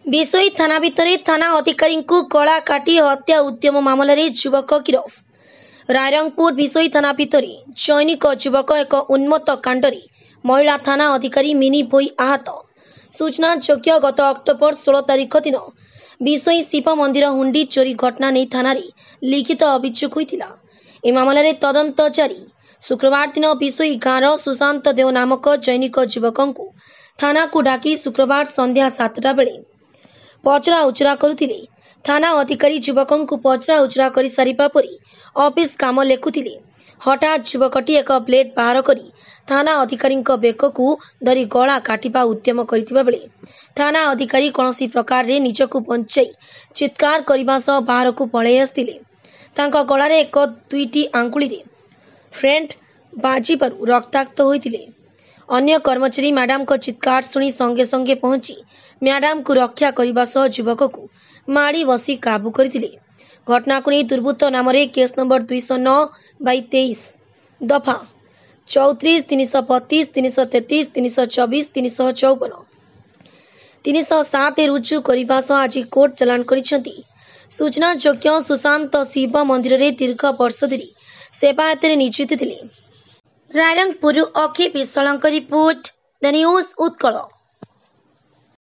ବିଶୋଇ ଥାନା ଭିତରେ ଥାନା ଅଧିକାରୀଙ୍କୁ ଗଳା କାଟି ହତ୍ୟା ଉଦ୍ୟମ ମାମଲାରେ ଯୁବକ ଗିରଫ। ରାଇରଙ୍ଗପୁର ବିଶୋଇ ଥାନା ଭିତରେ ଜୈନିକ ଯୁବକ ଏକ ଉନ୍ମତ୍ତ କାଣ୍ଡରେ ମହିଳା ଥାନା ଅଧିକାରୀ ମିନି ଭୋଇ ଆହତ। ସୂଚନାଯୋଗ୍ୟ, ଗତ ଅକ୍ଟୋବର 16 ତାରିଖ ଦିନ ବିଶୋଇ ଶିବ ମନ୍ଦିର ହୁଣ୍ଡି ଚୋରି ଘଟଣା ନେଇ ଥାନାରେ ଲିଖିତ ଅଭିଯୋଗ ହୋଇଥିଲା। ଏ ମାମଲାରେ ତଦନ୍ତ ଜାରି। ଶୁକ୍ରବାର ଦିନ ବିଶୋଇ ଗାଁର ସୁଶାନ୍ତ ଦେଓ ନାମକ ଜୈନିକ ଯୁବକଙ୍କୁ ଥାନାକୁ ଡାକି ଶୁକ୍ରବାର ସନ୍ଧ୍ୟା 7ଟା ବେଳେ ପଚରା ଉଚରା କରୁଥିଲେ। ଥାନା ଅଧିକାରୀ ଯୁବକଙ୍କୁ ପଚରା ଉଚରା କରିସାରିବା ପରେ ଅଫିସ କାମ ଲେଖୁଥିଲେ। ହଠାତ୍ ଯୁବକଟି ଏକ ବ୍ଲେଡ୍ ବାହାର କରି ଥାନା ଅଧିକାରୀଙ୍କ ବେକକୁ ଧରି ଗଳା କାଟିବା ଉଦ୍ୟମ କରିଥିବା ବେଳେ ଥାନା ଅଧିକାରୀ କୌଣସି ପ୍ରକାରରେ ନିଜକୁ ବଞ୍ଚାଇ ଚିତ୍କାର କରିବା ସହ ବାହାରକୁ ପଳାଇ ଆସିଥିଲେ। ତାଙ୍କ ଗଳାରେ ଏକ ଦୁଇଟି ଆଙ୍ଗୁଳିରେ ଫ୍ରେଣ୍ଡ ବାଜିବାରୁ ରକ୍ତାକ୍ତ ହୋଇଥିଲେ। ଅନ୍ୟ କର୍ମଚାରୀ ମ୍ୟାଡାମଙ୍କ ଚିତ୍କାର ଶୁଣି ସଙ୍ଗେ ସଙ୍ଗେ ପହଞ୍ଚି ମ୍ୟାଡାମଙ୍କୁ ରକ୍ଷା କରିବା ସହ ଯୁବକକୁ ମାଡ଼ି ବସି କାବୁ କରିଥିଲେ। ଘଟଣାକୁ ନେଇ ଦୁର୍ବୃତ୍ତ ନାମରେ କେସ୍ ନମ୍ବର 209/23, ଦଫା 34, 332, 333, 324, 354, 307 ରୁଜୁ କରିବା ସହ ଆଜି କୋର୍ଟ ଚାଲାଣ କରିଛନ୍ତି। ସୂଚନାଯୋଗ୍ୟ, ସୁଶାନ୍ତ ଶିବ ମନ୍ଦିରରେ ଦୀର୍ଘ ବର୍ଷ ଧରି ସେବାୟତରେ ନିୟୋଜିତ ଥିଲେ। ରାଇରଙ୍ଗପୁରରୁ ଅଖି ବିଶ୍ୱାଳଙ୍କ ରିପୋର୍ଟ, the news Utkal.